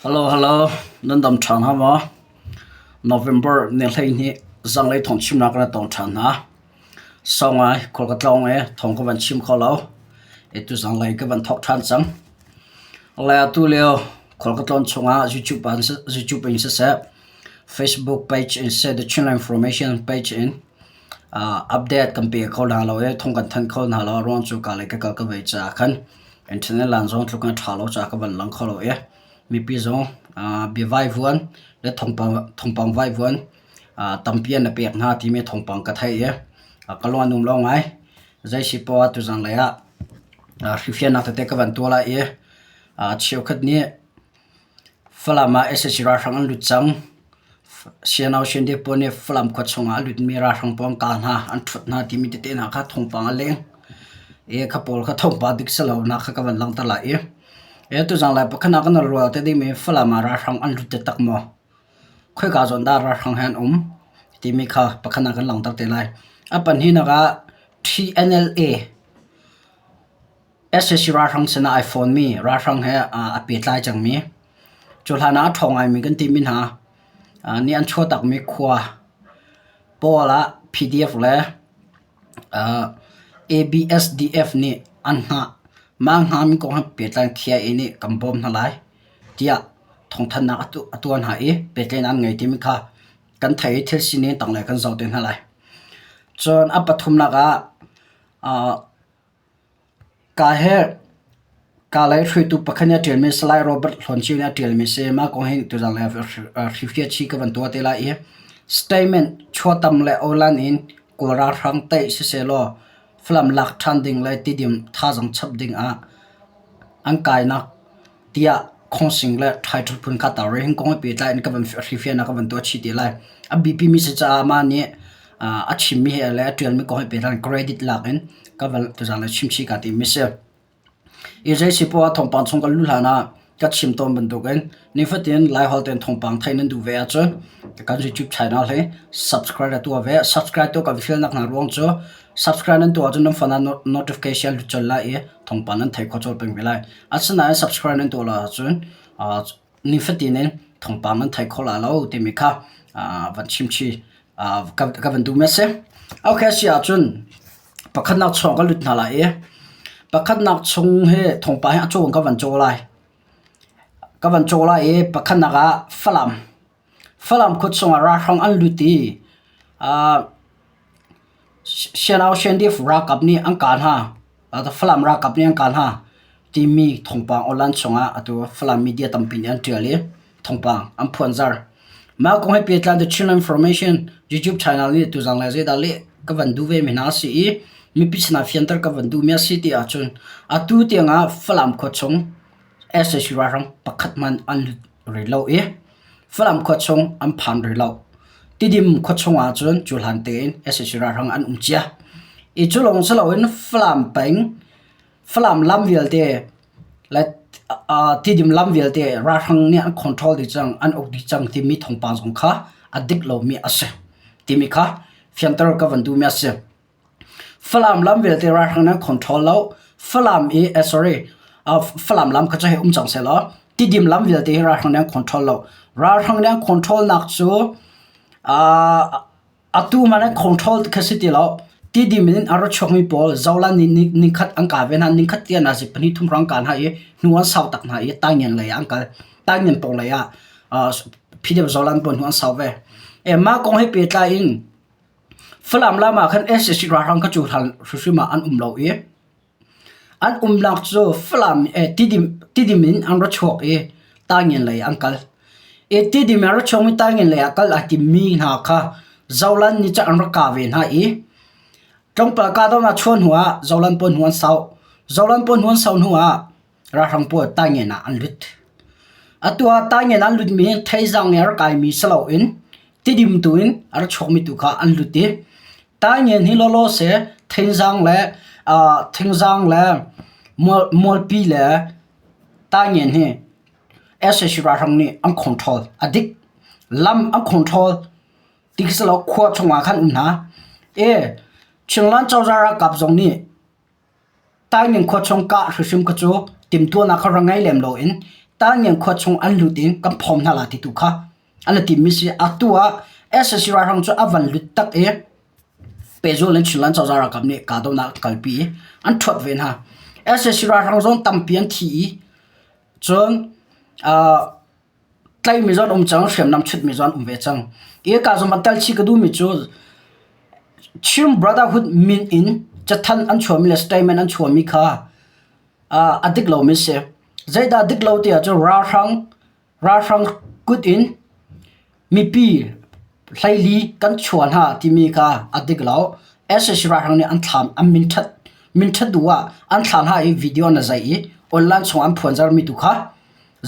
Hello hello nan dam ṭhan hnga maw? November ni 12 zanglei thawngchimnak kan tong ṭhan hna. Sau ngai khual ka tlawng i thawng ka van chim kho lo. I tu zanglei ka van thawk ṭhan cang. Le atu lio khual ka tlawn chungah YouTube an YouTube in siseh, Facebook page in siseh, The Chinland Information page in uh, update kan pe kho hna lo i thawng kan thanh kho hna lo ruang cu ka lei ka kal ka vei caah khan Internet lan zong tluk in a ṭha lo caah ka van lang kho lo i mipi zong bia vaivuan le thawngpang vaivuan tampi an na pek hna timi thawngpang ka theih i ka lung a num lo ngai. Zei si poah ah tuzan lei ah hrifiannak tete ka van tuah lai i cheukhat nih Falam ah sac ralhrang an lut cang. CNO CNDF pawl nih Falam khua chungah a lutmi ralhrang pawl an kah hna, an ṭhut hna timi tete hna kha thawngpang a leng. I kha pawl kha thawngpang dik si lonak kha ka van langhter lai i. E tuzang lai pakhat ah kan rual te dingmi Falam ah ralhrang an lut taktak maw? Khoika zawn dah ralhrang he an um? Timi kha pakhat ah kan langhter te lai. A pahnihnak ah TNLA Sac ralhrang sinah ai fawnmi ralhrang he aa pehtlai cangmi cu hlan ah a ṭhawng ngaimi kan timi hna nih an chuahtakmi khua pawl ah PDF le ABSDF nih an hngah. Mah hngami kong he pehtlai KIA nih kan bawm hna lai tiah thawngthanhnak a tuah hna i pehtlaihnak an ngei timi kha kan theih i thil sining tanglei kan zoh te hna lai. Cun a pathumnak ah Ka he ka lei hruaitu pakhat nih a ṭialmi Salai Robert Hlawn Ceu nih a ṭialmi si. Mah kong hi tuzan lei hrifiah chih ka van tuah te lai i statement chuahtam le awlan in Kawl ralhrang teih sisehlaw Falam lak ṭhan ding le Tidim thazaang chap ding ah an kainak tiah khawngsing le ṭhaiṭhut phun kha tar i hin kong he pehtlai in ka van hrifiahnak ka van tuah chih te lai. A biapimi si caah mah nih a chimmi he le a ṭialmi kong he pehtlai in credit lak in ka van tuzaan le chimchih kaa timmi si. I zei si poah thawngpang chung kan luh hlan ah ka chim tawn bantukin nifatin Laiholh tein thawngpang theih nan duh ve ahcun kan YouTube channel hi subscribe tuah ve. Subscribe tuah kan fialnak hna ruang cu subscribe nan tuah ahcun nan phone ah notification lut colh lai i thawngpang nan theih khawh colh peng ve lai. Asinain subscribe nan tuah lo ahcun nifatin in thawngpang nan thei kho lai lo timi kha van chimchih ka van duhmi a si. Okay si ahcun pakhatnak chung ka lut hna lai i pakhatnak chung hi thawngpang hi a caw in ka van caw lai. Ka van caw lai i pakhatnak ah Falam. Falam khua chungah ralhrang an lut i Sianau Shendif ralkap nih an kah hna. Falam ralkap nih an kah hna timi thawngpang online chungah atu Falam media tampi nih an ṭial i thawngpang an phuanzar. Mah kong he pehtlai The Chin Information YouTube channel nih tuzang le zeidah leh ka van duh ve mi hna a si i mipi sinah fianter ka van duhmi a si ti ahcun atu tiangah Falam khua chung sac ralhrang pakhat hmanh an lut rih lo i Falam khua chung an phan rih lo. Tidim khua chung ahcun cu hlan tein sac ralhrang an um cia. I cu lawng si loin Falam peng, Falam lam vialte le Tidim lam vialte ralhrang nih an control dih cang, an uk dih cang timi thawngpang zong kha a dik lomi a si timi kha fianter ka van duhmi a si. Falam lam vialte ralhrang nan control lo. Falam i eh, sorry uh, Falam lam kha cu hei um cang sehlaw Tidim lam vialte hi ralhrang nan control lo. Ralhrang nan control nak cu uh, atu man an control kha si ti lo. Tidim in a ra chuakmi pawl Zolan nih ningkhat an ka ve hna ningkhat tiah na zik pahnih thum rang ka hna i hnu an sau tak hna i Taingen lei ah an kal. Taingen pawng lei ah uh, PDF Zolan pawl hnu an sau ve. E mah kong he pehtlai in Falam lam ah khan sac ralhrang kha cu hrimhrim ah an um lo i an umnak cu Falam Tidim, Tidim in an ra chuak i Taingen lei ah an kal. I Tidim in a ra chuakmi Taingen lei ah kal aa timmi hna kha Zolan nih cun an rak kah ve hna i tlawmpal kahdohnak chuah hnuah Zolan pawl hnu an sau. Zolan pawl hnu an sau hnuah ralhrang pawl Taingen ah an lut. Atu ah Taingen an lutmi hi Theizang i a rak kaimi si loin Tidim tu in a ra chuakmi tu kha an lut i Taingen hi lawlaw se Thingzang le Thingzang le Mualpi le Taingen hi sac ralhrang nih an control a dik. Lam an control ti khi si lo khua chungah khan um hna. E Chinland cozah ralkap zong nih Taingen khua chung kah hrimhrim kha cu timhtuahnak kha rak ngei lem loin Tangian khua chung an lut in kan phom hna la ti tu kha an i timmi si. Atu ah sac ralhrang cu a van lut tak i pehzul in Chinland cozah ralkap nih kahdohnak an kalpi i an ṭhuat ve hna. Sac ralhrang zong tampi an thi i cun tlaihmi zong an um cang, hriamnam chutmi zong an um ve cang. Hi ka zong van tel chih ka duhmi cu Chin Brotherhood min in cathanh an chuahmi le statement an chuahmi kha a dik lomi a si. Zeidah dik lo ti ahcun ralhrang Ralhrang kut in mipi hleili kan chuah hna timi kha a dik lo. Sac ralhrang nih an thlam an minṭhat minṭhat duh ah an thlah hna i video an zaih i online chung an phuanzarmi tu kha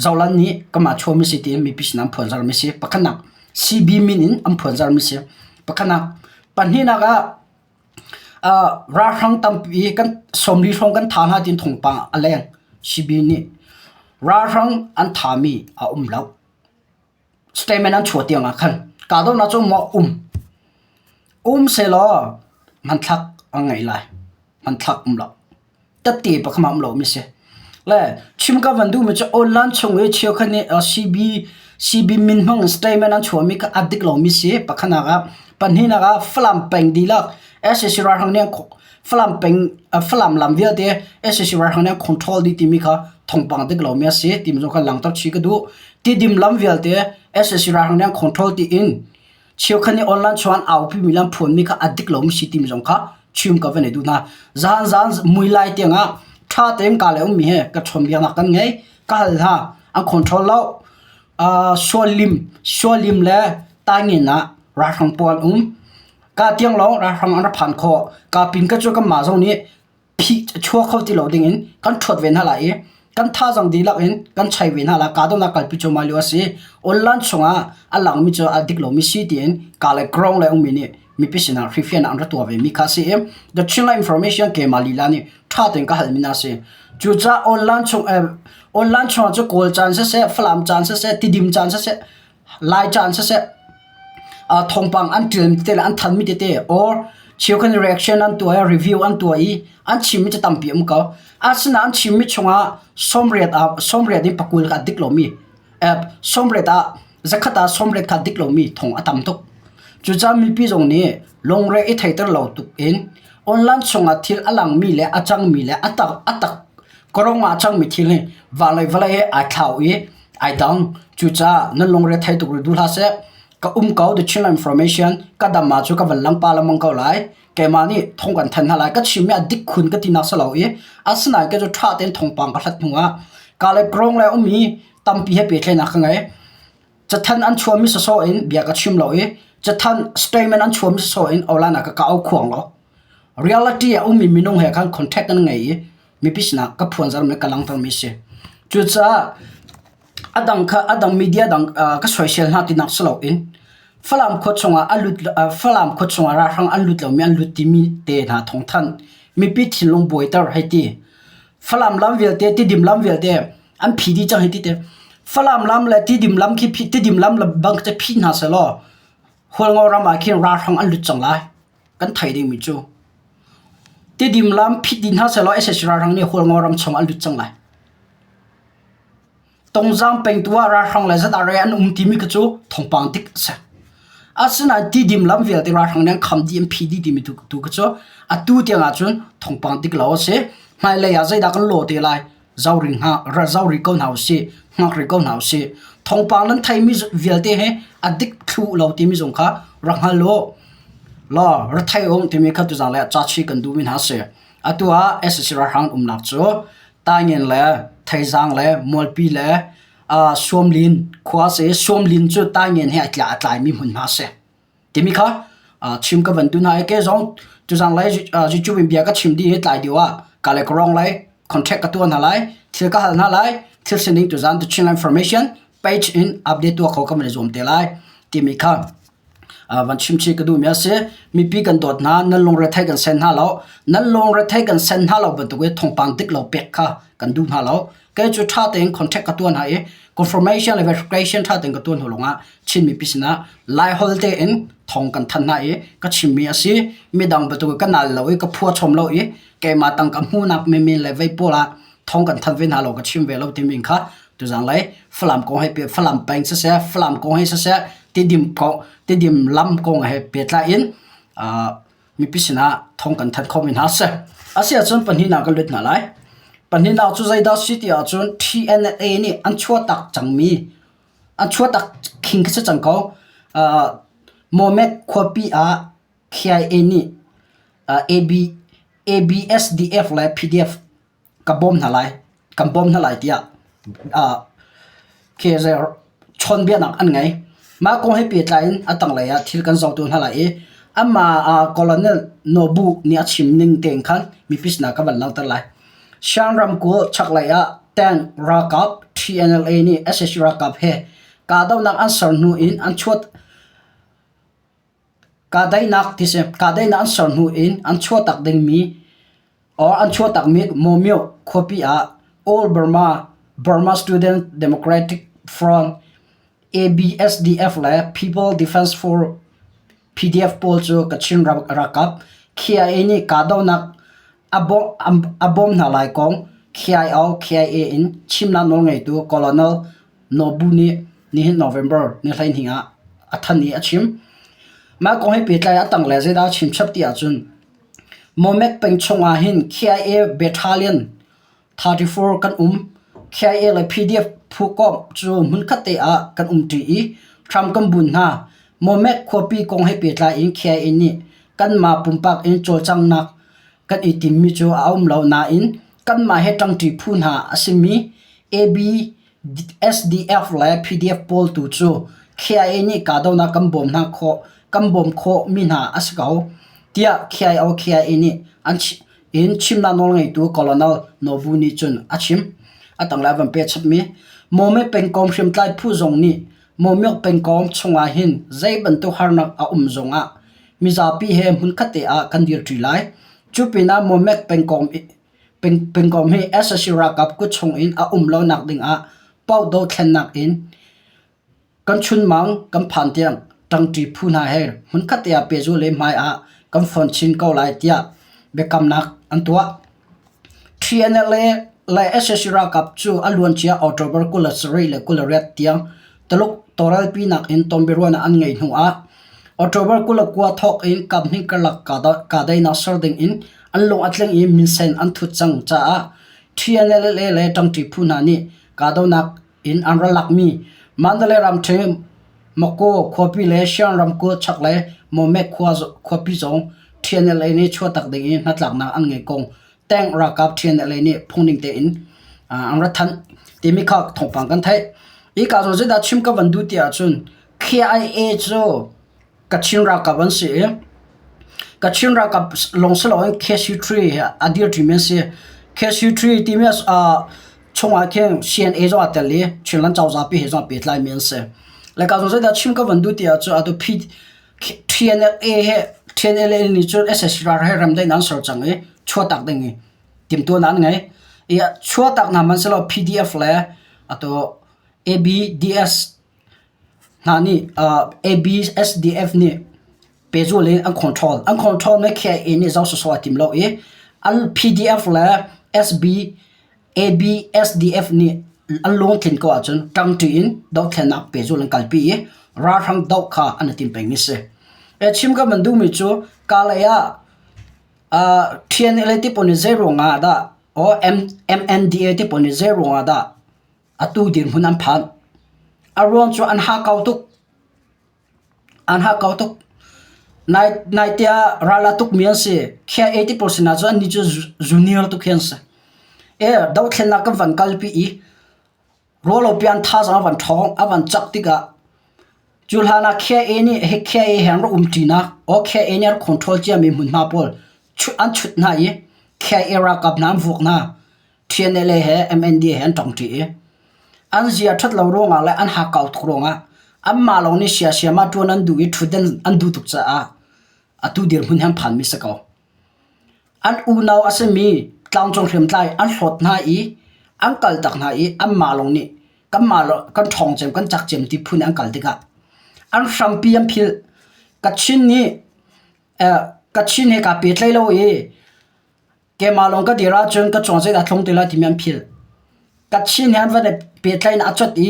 Zoland nih kanmah chuahmi si tiin mipi sin an phuanzarmi si. Pakhatnak CB min in an phuanzarmi si. Pakhatnak pahnihnak ah Ralhrang tampi kan 40 hrawng kan tha hna tiin thawngpang a leng. CB nih ralhrang an thami a um lo. Statement an chuah tiang ah khan kahdohnak cu maw um. Um sehlaw hmanthlak an ngei lai. Hmanthlak um lo. Tette pakhat hmanh a um lomi si. Le chim ka van duhmi cu online chung i cheukhat nih CB CB min hmang in statement an chuahmi kha a dik lomi si. Pakhatnak ah pahnihnak ah Falam peng dihlak sac ralhrang nih Falam peng Falam lam vialte sac ralhrang nih an control dih timi kha thawngpang dik lomi a si timi zong kha langhter chih ka duh. Tidim lam vialte sac ralhrang nih an control tiin Cheukhat nih online chung an aupimi le an phuanmi kha a dik lomi si timi zong kha chim ka van i duh hna. Zan zan mui lai tiangah ṭha tein ka le ummi he ka chawnbiaknak kan ngei. Ka hal hna. An control lo. Uh, sualim, sualim le taingin ah ralhrang pawl an um. Ka tiang lawng ralhrang an ra phan khawh. Ka pin ka cu kanmah zong nih phih chuak kho ti lo dingin kan ṭhuat ve hna lai i kan thazaang dihlak in kan chai ve hna lai. Kahdohnak kalpi cuahmah lio a si. Online chungah a langmi cu a dik lomi si tiin ka le grong le ummi nih mipi sinah hrifian an ra tuah vemi kha a si i The Chinland Information keimah lila nih ṭha tein ka halmi hna a si. Cucaah online chung online chungah cu Kawl caan siseh, Falam caan siseh, Tidim caan siseh, Lai caan siseh, thawngpang an ṭialmi tete le an thanmi tete or cheukhat nih reaction an tuah i review an tuah i an chimmi cu tampi a um ko. Asinain an chimmi chungah 80 ah 80 in pakul kha a dik lomi 80 ah zakhat ah 80 kha a dik lomi thawng a tam tuk. Cucaah mipi zong nih lungre i theiter lo tuk in online chungah thil a langmi le a cangmi le a tak a tak korong ah a cangmi thil hi vang le vawlei he ai thlau i ai dang. Cucaah nan lungre thei tuk rih duh hlah seh. Ka um ko the Chinland information ka dam ah cu ka van lang pa lengmang ko lai. Keimah nih thong kan thanh hna lai. Ka chimmi a dik khun ka tinak si lo i asinain kei cu ṭha tein thawngpang ka hlat hnu ah ka le krong le ummi tampi he pehtlaihnak ka ngei. Cathanh an chuahmi sawsawh in bia ka chim lo i cathanh statement an chuahmi sawsawh in online ah ka ka au khuang lo. Reality a ummi minung he khan contact kan ngei i mipi sinah ka phuanzarmi ka langhtermi a si. Cucaah a dang kha a dang media dang ka soisel hna tinak si loin Falam khua chungah a lut Falam khua chungah ralhrang an lut lomi an lut timi te hna thawngthanh mipi thinlung buaiter hei ti. Falam lam vialte Tidim lam vialte an phi dih cang hei ti te. Falam lam le Tidim lam khi Tidim lam bang cu phi hna sehlaw Hualngo ram ah khin ralhrang an lut cang lai. Kan thei dingmi cu Tidim lam phit dih hna sehlaw sac ralhrang nih Hualngo ram chung an lut cang lai. Tongzaang peng tu ah ralhrang le ZRA an um timi kha cu thawngpang dik a si. Asinain Tidim lam vialte ralhrang nih an kham dih an phih dih timi tu, tu kha cu atu tiang ahcun thawngpang dik lo a si. Hmailei ah zeidah kan lawh te lai? Zo ri hna, zo ri ko hna usih, hngak ri ko hna usih. Thawngpang nan theimi vialte hi a dik thlu lo timi zong kha rak hngal u. Law, ra thei um timi kha tuzang le ca chi kan duhmi hna a si. Atu ah sac ralhrang umnak cu Taingen le Theizang le Mualpi le uh, Suamlin khua si. Suamlin cu Taingen he a tla a tlaimi hmunhma a si. Timi kha uh, chim ka van tu hna i ke zong tuzang lai uh, YouTube in bia ka chim dih i tlai deuh ah ka le ka rong lai contract ka tuah hna lai thil ka hal hna lai thil sining tuzan to Chinland information page in update tuah kho ka van i zuam te lai timi kha van chimchih ka duhmi a si. Mipi kan dawt hna, nan lungrethei kan sen hna lo. Nan lungrethei kan sen hna lo bantuk i thawngpang dik lo pek kha kan duh hna lo. Kei cu ṭha tein contact ka tuah hna i confirmation le verification ṭha tein ka tuah hnu lawngah Chin mipi sinah Laiholh tein thawng kan thanh hna i ka chimmi a si. Midang bantuk i ka nal lo i ka phua chom lo i keimah tangka hmuhnak menmen le vei pawl ah thawng kan thanh ve hna lo ka chim ve lo timi kha. Tuzanglei Falam kong he Falam peng siseh, Falam kong he siseh, Tidim kong Tidim lam kong he pehtlai in mipi sinah thawng kan thanh khomi hna si. Asiahcun pahnihnak kan lut hna lai. Pahnihnak cu zeidah si ti ahcun TNLA nih an chuahtak cangmi an chuahtak khing khi si cang ko. Momet khuapi ah KIA nih AB, ABSDF le PDF ka bawm hna lai kan bawm hna lai tiah chawnbiaknak an ngei. Mah kong he pehtlai in a tanglei ah thil kan zohtu hna lai i amah Colonel Nobu nih a chim ning tein khan mipi sinah ka van langhter lai. Shan ramkulh chaklei ah tank ralkap TNLA nih sac ralkap he kahdohnak an ser hnu in an chuat Kahdaihnak ti si. Kahdaihnak an ser hnu in an chuahtak dingmi or an chuahtakmi Maw-myo khuapi ah All Burma Burma Student Democratic Front ABSDF le People Defense Force PDF pawl cu Kachin ralkap KIA nih kahdohnak a bawm hna lai kong KIO KIA in chimnak nawlngeitu Colonel Nobu nih nihin November ni 12 ah a thanh i a chim. Mah kong he pehtlai a tang le zeidah a chim chap ti ahcun Momek peng chung ah hin KIA Battalion 34 kan um. KIA le PDF phu komh cu hmunkhat te ah kan umṭi i hram kan bun hna. Momek khuapi kong he pehtlai in KIA nih kanmah pumpak in cawlcanghnak kan i timmi cu a um lo nain kanmah he ṭangṭi phu hna a simi AB SDF le PDF pawl tu cu KIA nih kahdohnak kan bawm hna khawh kan bawm khawh mi hna a si ko tiah KIO KIA nih an in chimnak nawlngeitu Colonel Nobu nih cun a chim. A tanglei a van peh chapmi Mawme pengkom hriamtlai phu zong nih Mawmyok pengkom chungah hin zei bantuk harnak a um zongah mizapi he hmunkhat te ah kan dirṭi lai. Cu pinah Mawmek pengkom Pengkom hi sac ralkap kut chungin a um lonak dingah paoh dothlennak in kan chunmang kan phan tiang ṭangṭi phu hna he hmunkhat te ah pehzulh le hmai ah kan fon chin ko lai tiah biakamnak an tuah. TNLA le sac ralkap cu a luancia October 27 le 28 tiang Taluk tawlrelpinak in tonbiaruahnak an ngeih hnu ah October 29 thawk in kaphnih karlak kahdaihnak ser ding in an lung a tling i minsen an thut cang caah TNLA le ṭangṭi phu hna nih kahdohnak in an ra lakmi Mandalay ramṭhen Mako khuapi le Shan ramkulh chaklei Momek khuapi zong TNLA nih chuahtak ding in hnatlaknak an ngeih kong tank ralkap TNLA nih phungning tein an ra thanh timi kha thawngpang kan theih. Hi ka zawn zeidah chim ka van duh ti ahcun KIA cu Kachin ralkap an si i Kachin ralkap lawng si loin KC3 a dirṭimi an si. KC3 timi chungah khin CNA zong aa tel i Chinland cozah pi he zong aa pehtlaimi an si. Le ka zawn zeidah chim ka van duh ti ahcun atu TNLA he TNLA nih cun sac ral he remdaihnak an ser cang i chuahtak ding i timhtuahnak an ngei. I chuahtak hna hmanhsehlaw PDF le atu ABDS hna nih ABSDF nih pehzulh in an control. An control mi KIA nih zoh sawsawh a tim lo i an PDF le SB ABSDF nih an lungtlin ko ahcun ṭangṭi in dohthlennak pehzulh an kalpi i ralhrang doh kha an i tim pengmi si. Chim ka van duhmi cu Kalay ah TNLA ti pawl nih zei ruangah dah or MNDA ti pawl nih zei ruangah dah atu dirhmun an phanh. A ruang cu an hakkau tuk. An hakkau tuk. Nai naite ah ral a tukmi an si. KIA ti pawl sinah cun annih cu junior tuk hi an si. E dothlennak kan van kalpi i ruahlopi an thazaang a van ṭhawng, a van cak tikah cu hlan ah KIA nih hi KIA he an rak umṭinak or KIA nih an rak control ciami hmunhma pawl an chut hna i KIA ralkap hna an vuak hna. TNLA he MNDA he an ṭangṭi i an zia ṭhat lo ruangah le an hakkau tuk ruangah anmah lawng nih siasiam ah ṭuan an duh i ṭhutdan an duh tuk caah atu dirhmun hi an phanmi si ko. An unau a simi tlangcung hriamtlai an hlawt hna i an kaltak hna i anmah lawng nih kanmah kan ṭhawng cem kan cak cem ti phun an kal tikah an hrampi an philh. Kachin nih Kachin he kaa pehtlaih lo i Keimah lawng ka dir ahcun ka cuang zeidah a tlung ti lai timi an philh. Kachin he an van i pehtlaihnak a cut i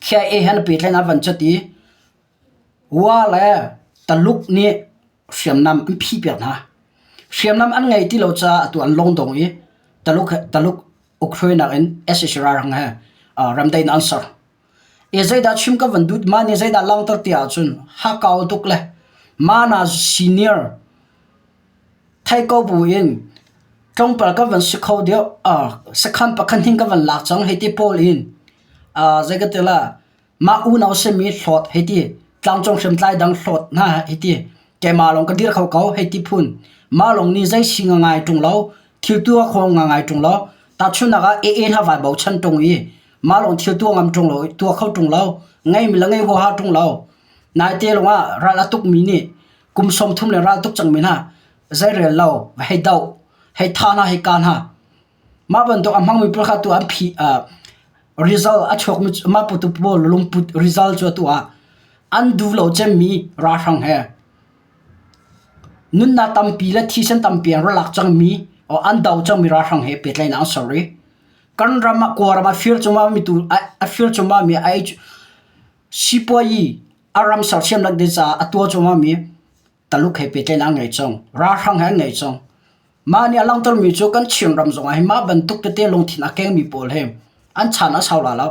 KIA he an pehtlaihnak a van cut i Wa le Taluk nih hriamnam an phihpiak hna. Hriamnam an ngei ti lo caah atu an lungdong i Taluk Taluk ukhruainak in sac ralhrang he remdaihnak an ser. I zeidah chim ka van duh mah nih zeidah langhter ti ahcun hakau tuk le mana senior thei ko buin tlawmpal ka van si kho deuh sakhan pakhat hning ka van lak cang hei ti pawl in zei ka ti la mah unau simi hlawt hei ti tlangcung hriamtlai dang hlawt hna hei ti keimah lawng ka dir kho ko hei ti phun mah lawng nih zei si ngai ṭung lo thil tuah kho ngai ṭung lo tahchunhnak ah AA hna vai bochan ṭung i mah lawng thil tuah ngam ṭung lo tuah kho ṭung lo ngeimi le ngei huaha ṭung lo naite lawngah ral a tukmi nih kum 30 le ral tuk cangmi hna zeirel lo va hei doh hei tha hna hei ka hna mah bantuk a hmangmi pawl kha tu an phi result a chuakmi mah putu pawl lungput result cu atu ah an duh lo cemmi ralhrang he nunnak tampi le thisen tampi an ra lak cangmi an do cangmi ralhrang he pehtlaihnak an ser i kan ram ah Kawlram ah fir cungmah mi tu a fir cungmah mi a sipuayi a ram sersiamnak ding caah a tuah cuahmah mi Taluk he pehtlaihnak an ngei cang. Ralhrang he an ngei cang. Mah nih a langhtermi cu kan Chinram zongah hin mah bantuk tete lungthin a kengmi pawl hi an chan a sau la lo.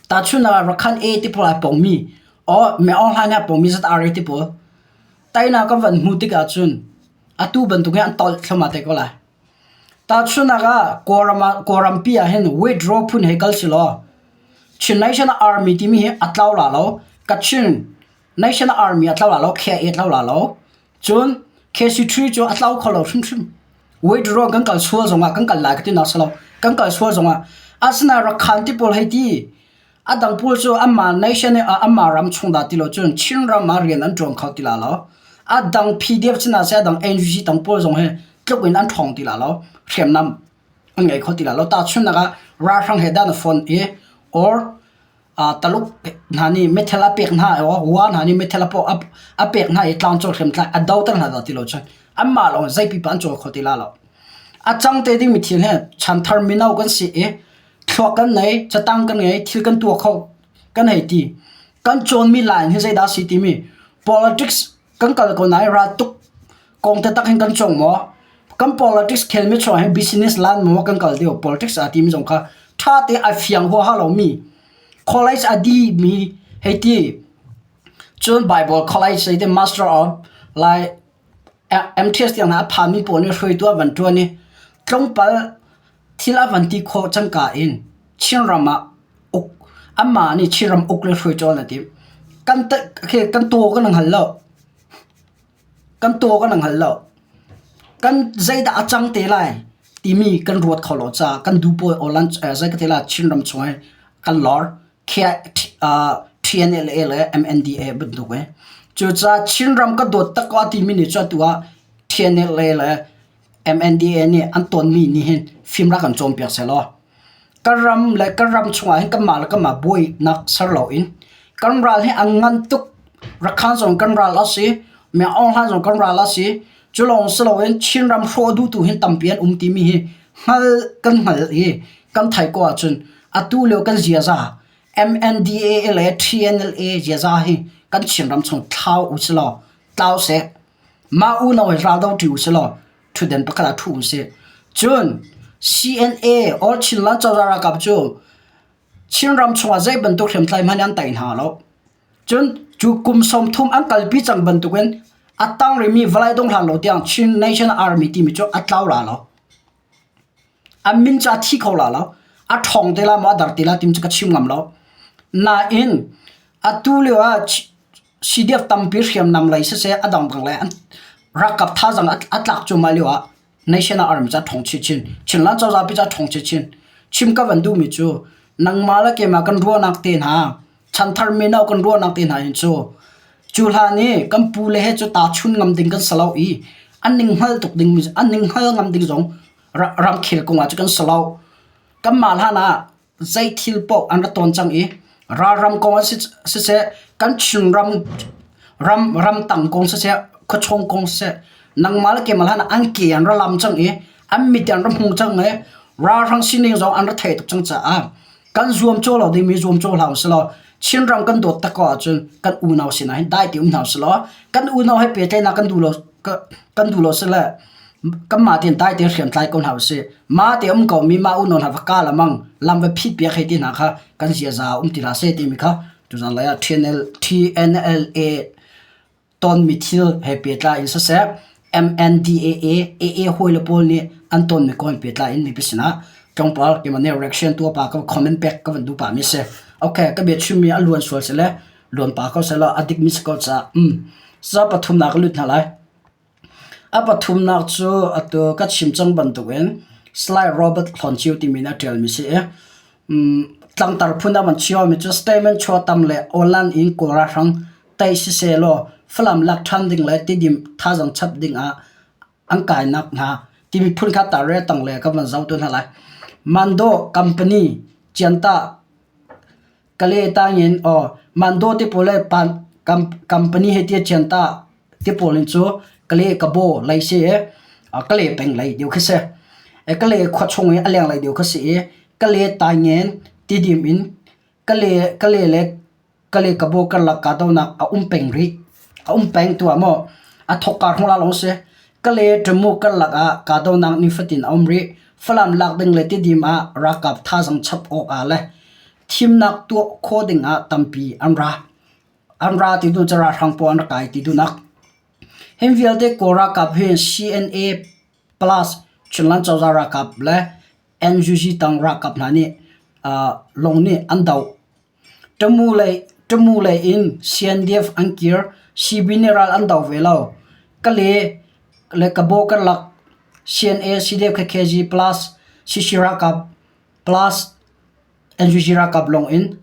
Tahchunhnak ah Rakhan A ti pawl ai pongmi or Me Aung Hlaing ai pongmi ZRA ti pawl teinak kan van hmuh tik ahcun atu bantuk hi an tolh thluahmah te ko lai. Tahchunhnak ah Kawlram ah Kawlrampi ah hin withdraw phun hei kal si law Chin National Army timi hi a tlau la lo. Kachin National Army a tlau la lo, KIA a tlau la lo. Cun KC3 cu a tlau kho lo hrimhrim. Withdraw kan kal sual zongah kan kal lai ka ti nak si lo. Kan kal sual zongah asinain Rakhan ti pawl hei ti a dang pawl cu anmah nation i anmah ram chung dah ti lo cun Chinram ah rian an ṭuan kho ti la lo. A dang PDF cun ah seh a dang NUG dang pawl zong hi tluk in an ṭhawng ti la lo. Hriamnam an ngei kho ti la lo. Tahchunhnak ah ralhrang he dah na phone i or Taluk hna nih meithal a pek hna wa hna nih meithal a pek hna i tlangcawl hriamtlai a doter hna dah ti lo cun anmah lawng zei pipa an cawl kho ti la lo. A cang te dingmi thil hi chanthar mino kan si i thluak kan nei, catang kan ngei, thil kan tuah kho kan hei ti. Kan cawnmi line hi zeidah a si timi politics kan kal ko nain raltuk kong taktak hin kan cawng maw? Kan politics khelmi chuah hi business line maw kan kal deuh politics a timi zong kha ṭha te a fiang huaha lomi college a dihmi hei ti cun Bible college hei ti master of lai MTS tiang hna a phanmi pawl nih hruaitu an van ṭuan i tlawmpal thil a van ti khawh cangka in Chinram ah uk anmah nih Chinram uk le hruai cawl an timh. Kan kan taw kan hngal lo. Kan taw kan hngal lo. Kan zeidah a cang te lai timi kan ruat kho lo caah kan duh pawl awlan zei ka ti lai Chinram chung hi kan lor. TNLA le MNDA bantuk hi. Cucaah Chinram ka dawt tak ko a timi nih cu atu ah TNLA le MNDA nih an tonmi nih hin fim rak kan cawnpiak sehlaw kan ram le kan ram chungah hin kanmah le kanmah buainak ser loin kan ral hi an ngan tuk. Rakhan zong kan ral a si, Myo Aung Hlaing zong kan ral a si. Cu lawng si loin Chinram hrawh duhtu hin tampi an um timi hi hngal kan hngal i kan theih ko ahcun atu lio kan ziaza MNDAA le TNLA ziaza hi kan Chinram chung thlau u silaw tlau seh. Mah unau hi ral do ṭi u silaw ṭhutden pakhat ah ṭhu u sih. Cun CNA or Chinland cozah ralkap cu Chinram chungah zei bantuk hriamtlai hmanh an tei hna lo. Cun cu kum 30 an kalpi cang bantukin a tang rihmi vawlei dong hlan lo tiang Chin National Army timi cu a tlau la lo. An min cu a thi kho la lo. A ṭhawng te la maw a dar te la timi cu ka chim ngam lo. Nain atu lio ah CDF tampi hriamnam lei siseh a dangdang lei an ralkap thazaang a tlak cuahmah lio ah National Army ca ṭhawng chinchin Chinland cozah pi ca ṭhawng chinchin chim ka van duhmi cu nangmah le keimah kan ruahnak te hna chanthar mino kan ruahnak te hna hin cu cu hlan i kan pu le he cu tahchun ngam ding kan si lo i an ning hngal tuk ding an ning hngal ngam ding zong ramkhel kong ah cu kan si lo. Kanmah hlan ah zei thil paoh an ra tawn cang i ralram kong ah siseh kan Chinram ram ramtang kong siseh khuachung kong siseh nangmah le keimah hlan ah an ke an ra lam cang i an mit an ra hmu cang i. Ralhrang sining zong an ra thei tuk cang caah kan zuamcaw lo dingmi zuamcaw hlah usih law Chinram kan dawt tak ko ahcun kan unau sinah hin dai te um hna usih law kan unau he pehtlaihnak kan duh lo kan duh lo sile kanmah tein dai tein hriamtlai ko hna usih. Mah te um komi mah unau hna va ka lamang lam va phit piak hei ti hna kha kan ziaza um ti hlah seh timi kha tuzan lei ah TNL, TNLA tonmi thil he pehtlai in siseh MNDAA AA hawi le pawl nih an tonmi kong he pehtlai in mipi sinah tlawmpal keimah nih reaction tuah pa ka comment pek ka van duh pahmi a si. Okay, ka bia chimmi a luan sual sile luan pa ko selaw a dikmi si ko caah um sa pathumnak ka lut hna lai. A pathumnak cu atu ka chim cang bantukin Sly Robert Hlawncheu timi in a ṭialmi si i tlangtar phun a van chimmi cu statement chuah tam le awlan in Kawl ralhrang tei sisehlaw Falam lak ṭhan ding le Tidim thazaang chap ding ah an kainak hna timi phun kha tar re tang le ka van zoh tu hna lai. Mando company Cianta Kale tangin aw Mando te pawl le pan company he tia Cianta te pawl in cu Kale Kabo lei si i Kale peng lei deuh khi si. Kale khua chung i a leng lei deuh khi si i Kale taingen Tidim in Kale Kale le Kale Kabaw karlak kahdohnak a um peng rih. A um peng tuah maw? A thawkka hrawng la lawng si. Kale Tamu karlak ah kahdohnak nifatin a um rih. Falam lak ding le Tidim ah ralkap thazaang chap awk ah le thimnak tuah khawh ding ah tampi an ra. An ra ti tu cu ralhrang pawl an rak kai ti duhnak. Hin vialte Kawl ralkap hi CNA plus Chinland cozah ralkap le NUG tang ralkap hna nih lawng nih an doh. Tamu lei in CNDF an kir. CB nih ral an do ve lo. Kale le Kabaw karlak CNA, CDF, KKG plus CC ralkap plus NUG ralkap lawng in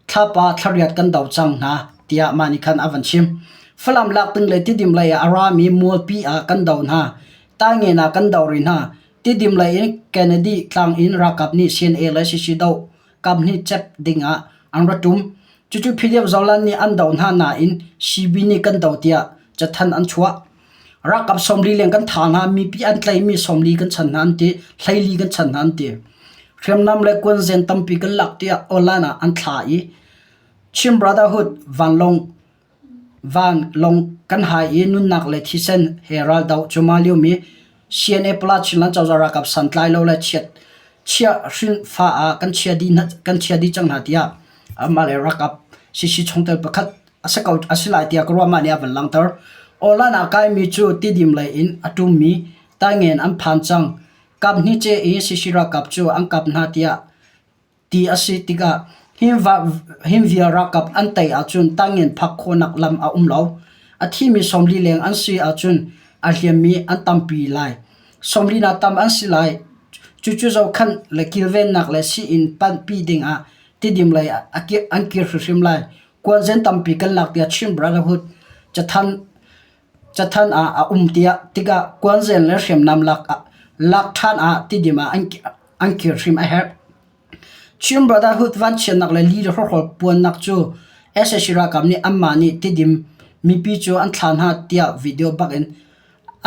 thlapa thlariat kan do cang hna tiah mah nih khan a van chim. Falam lak ding le Tidim lei ah a rami mualpi ah kan do hna. Taingen ah kan do rih hna. Tidim lei in Kennedy tlang in ralkap nih CNA le CC doh kaphnih cep dingah an ra ṭum. Cucu PDF Zoland nih an doh hna nain CB nih kan doh tiah cathanh an chuah. Ralkap 40 leng kan thah hna, mipi an tlaihmi 40 kan chan hna an ti, 14 kan chan hna an ti. Hriamnam le kuanzen tampi kan lak tiah online ah an thla i Chin Brotherhood vanlawng Vanlawng kan hai i nunnak le thisen he raldoh cuahmah liomi CNA Pala Chinland cozah ralkap santlai lo le chiat chia hrinfa ah kan chia dih kan chia dih cang hna tiah amah le ralkap CC chungtel pakhat a si ko a si lai tiah ka ruah mah nih a van langhter. Awlan ah kaimi cu Tidim lei in a ṭummi Taingen an phan cang. Kap hnih ce i CC ralkap cu an kap hna tiah ti a si tikah hi vial ralkap an tei ahcun tangin phak khawhnak lam a um lo. A thimi 40 leng an si ahcun a hliammi an tampi lai. 40 nak tam an si lai. Cucu zohkhanh le kilvennak le sii-inn panhpi dingah Tidim lei an kir hrimhrim lai. Kuanzen tampi kan lak tiah Chin Brotherhood cathanh cathanh ah a um tiah tikah kuanzen le hriamnam lak lak ṭhan ah Tidim ah an kir hrim a herh. Chin Brotherhood vanchiatnak le li le hrawkhrol puannak cu sac ralkap nih anmah nih Tidim mipi cu an thlah hna tiah video bak in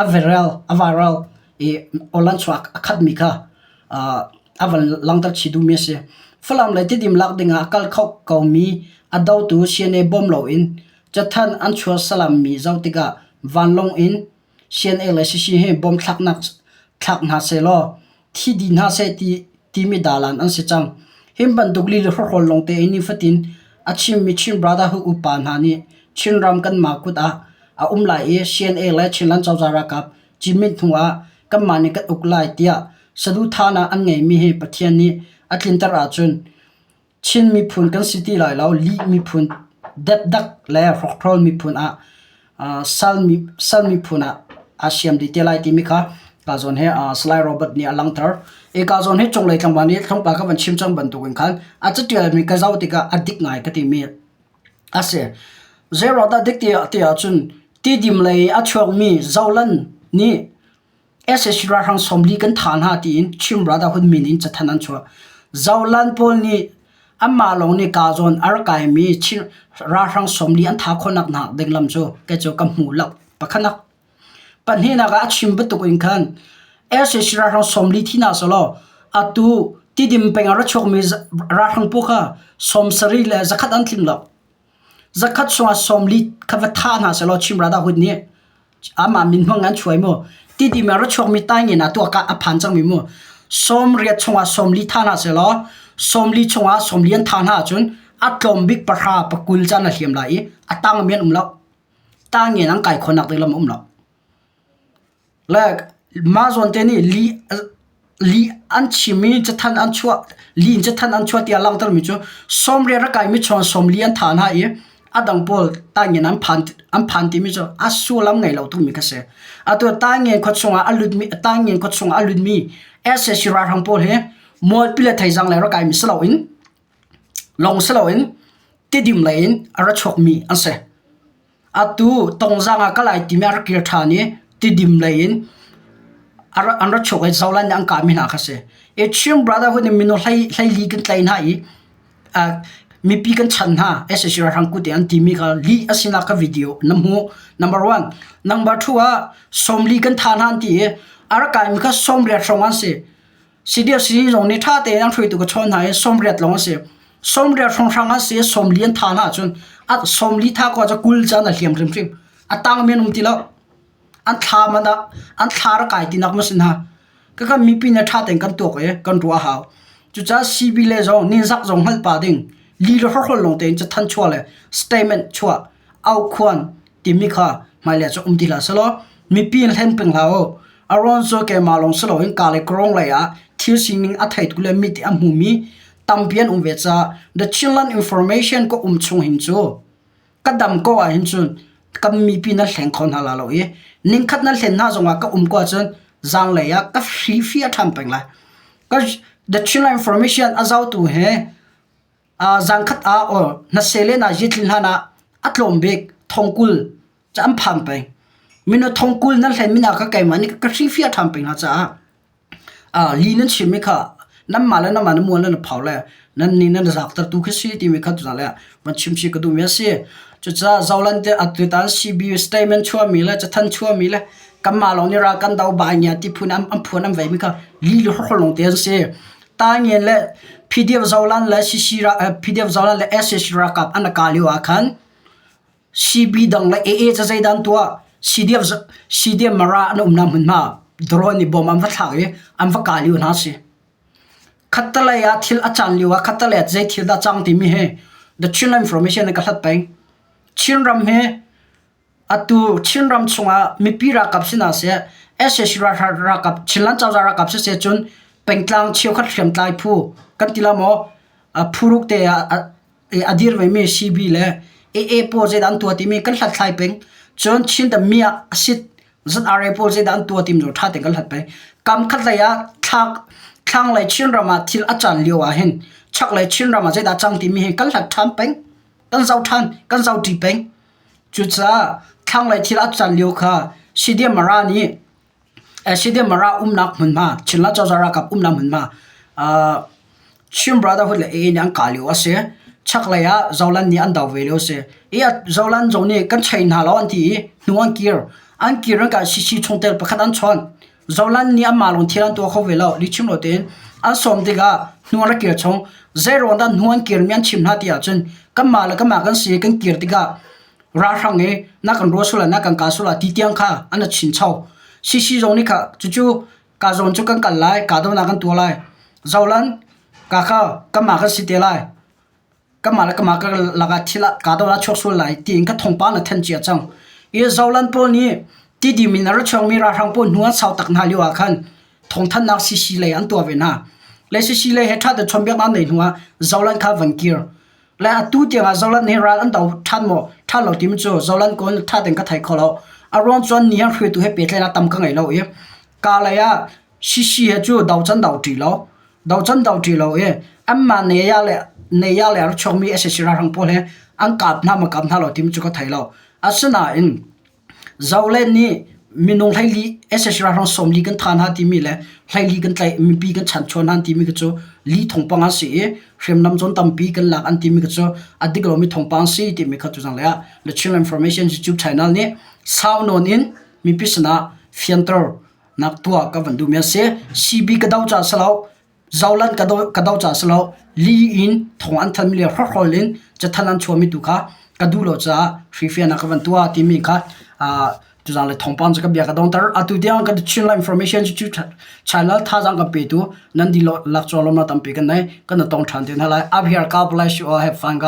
a viral a viral i online chuah a khatmi kha a van langhter chih duhmi a si. Falam le Tidim lak dingah a kal kho komi a dotu CNA bawm loin cathanh an chuah salammi zoh tikah vanlawng in CNA le CC hi bom thlaknak thlak hna sehlaw thi dih hna seh ti timi dalan an si cang. Hi bantuk lili hrawkhrol lawngte in nifatin a chimmi Chin Brotherhood upa hna nih Chinram kanmah kut ah a um lai i CNA le Chinland cozah ralkap cimit hnu ah kanmah nih kan uk lai tiah saduhthahnak an ngeimi hi Pathian nih a tlinter ahcun Chin miphun kan si ti lai lo. Lih miphun, depdak le hrawkhrol miphun ah sal, sal miphun ah aa siam dih te lai timi kha ka zawn he Salai Robert nih a langhter. I ka zawn hi cunglei tlangval nih tlawmpal ka van chim cang bantukin khan a catialmi ka zoh tikah a dik ngai ka timi a si. Zeiruang dah dik tiah ti ahcun tidim lei a chuakmi Zolan nih Sac ralhrang 40 kan thah hna tiin Chin Brotherhood min in cathanh an chuah. Zolan pawl nih anmah lawng nih kaa zawn a rak kaimi Chin ralhrang 40 an thah khawhnak hna ding lam cu kei cu ka hmu lo. Pakhatnak. Pahnihnak ah a chim bantuk in khan sac ralhrang 40 thi hna selaw Atu Tidim peng ah ra chuakmi ralhrang pawl kha 70 le 100 an tling lo. Zakhat chungah 40 kha va thah hna sehlaw Chin Brotherhood nih amah min hmang an chuai mu. Tidim ah ra chuakmi taingen ah tuah a phan cangmi mu. 80 chungah 40 thah hna sehlaw 40 chungah 40 an thah hna ahcun a tlawm bik pahra pakul caan a hliam lai i a tangmi an um lo. Taingen an kai khawhnak ding lam a um lo. Le mah zawn te nih lih lih an chim i cathanh an chuah lih in cathanh an chuah tiah langhtermi cu 80 a kaimi chung 40 an thah hna i a dang pawl taingen an phan an phan timi cu a sullam ngei lo tukmi kha si. Atu taingen khua chungah a lutmi taingen khua chungah a lutmi sac ralhrang pawl hi mualpi le theizang lei rak kaimi si loin lawng si loin Tidim lei in a ra chuakmi an si. Atu Tongzang ah ka lai timi a rak kir ṭhan i Tidim lei in an ra chuak i Zoland nih an kahmi hna kha si. I Chin Brotherhood nih minung hleili kan tlaih hna i mipi kan chanh hna sac ralhrang kut in an timi kha lih a sinak kha video na hmuh. Number one. Number two ah 40 kan thah hna an ti i a rak kaimi kha 80 hrawng an si. CDFC zong nih ṭha tein an hruaitu ka chawn hna i 80 lawng a si. 80 hrawnghrang an si i 40 an thah hna ahcun a 40 thah ko ahcun 20 caan a hliam hrimhrim. A tangmi an um ti lo. An thla man ah an thla rak kai tinak ma si hna. Kaka mipi nih ṭha tein kan tuak i kan ruah a hau. Cucaah CB le zong ninzak zong hngalh pah ding li le hrawkhrol lawng tein cathan chuah le statement chuah aukhuan timi kha hmailei cu um ti hlah selaw mipi in hlen peng hlah u. A ruang cu keimah lawng si loin ka le kawrong lei ah thil sining a theitu le mit i a hmumi tampi an um ve caah The Chinland Information ka um chung hin cu ka dam ko ahhin cun kan mipi nan hleng kho hna la lo i ningkhat nan hlen hna zongah ka um ko ahcun zaanglei ah ka hrifi a ṭhan peng lai. Ka The Chinland Information a zohtu he Zangkhat ah or hnaseh le na zitlin hlan ah a tlawm bik thongkul ca an phan peng. Mino thongkul nan hlen mina ka keimah nih ka hrifiah ṭhan peng hna caah li nan chimmi kha nanmah le nanmah na mual nan phau le nan nih nan zakter tu khi si timi kha tuzan le van chim si ka duhmi a si. Cucaah Zoland te atutan CB statement chuahmi le cathanh chuahmi le kanmah lawng nih ral kan do bai ngia ti phun an phuan an veimi kha li le hrawkhrol lawng te an si. Taingen le PDF Zoland le CC PDF Zoland le SAC ralkap an ka lio ah khan CB dang le AA ca zeidah an tuah CDF CDF Mara an umnak hmunhma drone nih bom an va thlak i an va ka lio hna si. Khattalei ah thil a caan lio ah khattalei ah zei thil dah cang timi hi The Chinland Information in ka hlat peng. Chinram hi Atu Chinram chungah mipi ralkap si hna seh, sac ralkap, Chinland cozah ralkap siseh cun pengtlang cheukhat hriamtlai phu kan ti la maw phuruk te ah a dir vemi CB le AA pawl zeidah an tuah timi kan hlathlai peng. Cun Chin mi ah a sit ZRA pawl zeidah an tuah timi zong ṭha tein kan hlat peng. Kam khat lei ah thlanglei Chinram ah thil a caan lio ah hin chaklei Chinram ah zeidah a cang timi hi kan hlat ṭhan peng. Kan zoh ṭhan, kan zohṭi peng. Cucaah thlanglei thil a can lio kha Sidiam Mara nih Sidiam Mara umnak hmunhma Chinland cozah ralkap umnak hmunhma Chin Brotherhood le AA nih an kah lio a si. Chaklei ah Zoland nih an do ve lio a si. I Zoland zong nih kan chei hna lo an ti i hnu an kir. An kir in CC chungtel pakhat an chawnh. Zoland nih anmah lawng thil an tuah kho ve lo. Lihchim lo tein an sawm tikah hnu an rak kir chung. Zeiruang dah hnu an kirmi an chim hna ti ahcun kanmah le kanmah kan si i kan kir tikah ralhrang i na kan ruah sual ah na kan kah sual ah ti tiang kha an ra chincho. CC zong nih kha cucu ka zawn cu kan kal lai, kahdohnak kan tuah lai. Zoland ka kha kanmah kan si te lai. Kanmah le kanmah ka lakah thil ah kahdohnak a chuak sual lai tiin ka thawngpang na thanh cia cang. I Zoland pawl nih Tidim in a ra chuakmi ralhrang pawl hnu an sau tak hna lio ah khan thawngthanhnak CC lei an tuah ve hna. Le CC lei he ṭha tein chawnhbiaknak an neih hnu ah Zoland kha van kir. Le atu tiang ah Zoland hi ral an do ṭhan maw ṭhan lo timi cu Zoland kawl ṭha tein ka thei kho lo. A ruang cu an ni han hruaitu he pehtlaihnak tam ka ngei lo i ka lei ah CC he cu do can do ṭi lo. Do can do ṭi lo i anmah neya le neya le a ra chuakmi sac ralhrang pawl he an kap hna maw kap hna lo timi cu ka thei lo. Asinain Zoland nih minung 14 sac ralhrang 40 kan thah hna timi le 14 kan tlaih mipi kan chanchuah hna timi khi cu lih thawngpang an si i hriamnam zawn tampi kan lak an timi khi cu a dik lomi thawngpang si timi kha tuzang lei ah The Chin Information YouTube channel nih sau nawn in mipi sinah fianter nak tuah ka van duhmi a si. CB ka do caah si lo. Zolan ka do ka do ca si lo li in thong an thanmi le hrawkhrol in cathanh an chuahmi tu kha ka duh lo caah hrifian ah ka van tuah timi kha tuzaan le thawngpang cu ka bia ka dongter. Atu tiang kan Chinland information cu channel thazaang kan petu nan dihlak lak cawlawmnak tampi kan nei. Kan tong ṭhan te hna lai. Up here God bless you all. Have fun guys.